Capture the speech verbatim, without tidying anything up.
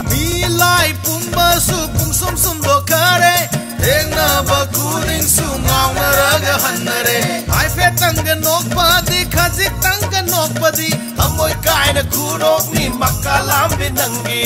ꯃꯤꯂꯥꯏ ꯄꯨꯝꯕꯁꯨ ꯄꯨꯡꯁꯨꯝ ꯁꯨꯝꯗꯣꯛꯈꯔꯦ꯫ ꯊꯦꯡꯅꯕ ꯈꯨꯗꯤꯡꯁꯨ ꯉꯥꯎꯅꯔꯒ ꯍꯟꯅꯔꯦ꯫ ꯍꯥꯏꯐꯦꯠꯇꯪꯒ ꯅꯣꯛꯄꯗꯤ, ꯈꯖꯤꯛꯇꯪꯒ ꯅꯣꯛꯄꯗꯤ, ꯊꯃꯣꯏ ꯀꯥꯏꯅ ꯈꯨꯅꯣꯛꯅꯤ ꯃꯀꯥ ꯂꯥꯝꯕꯤ ꯅꯪꯒꯤ꯫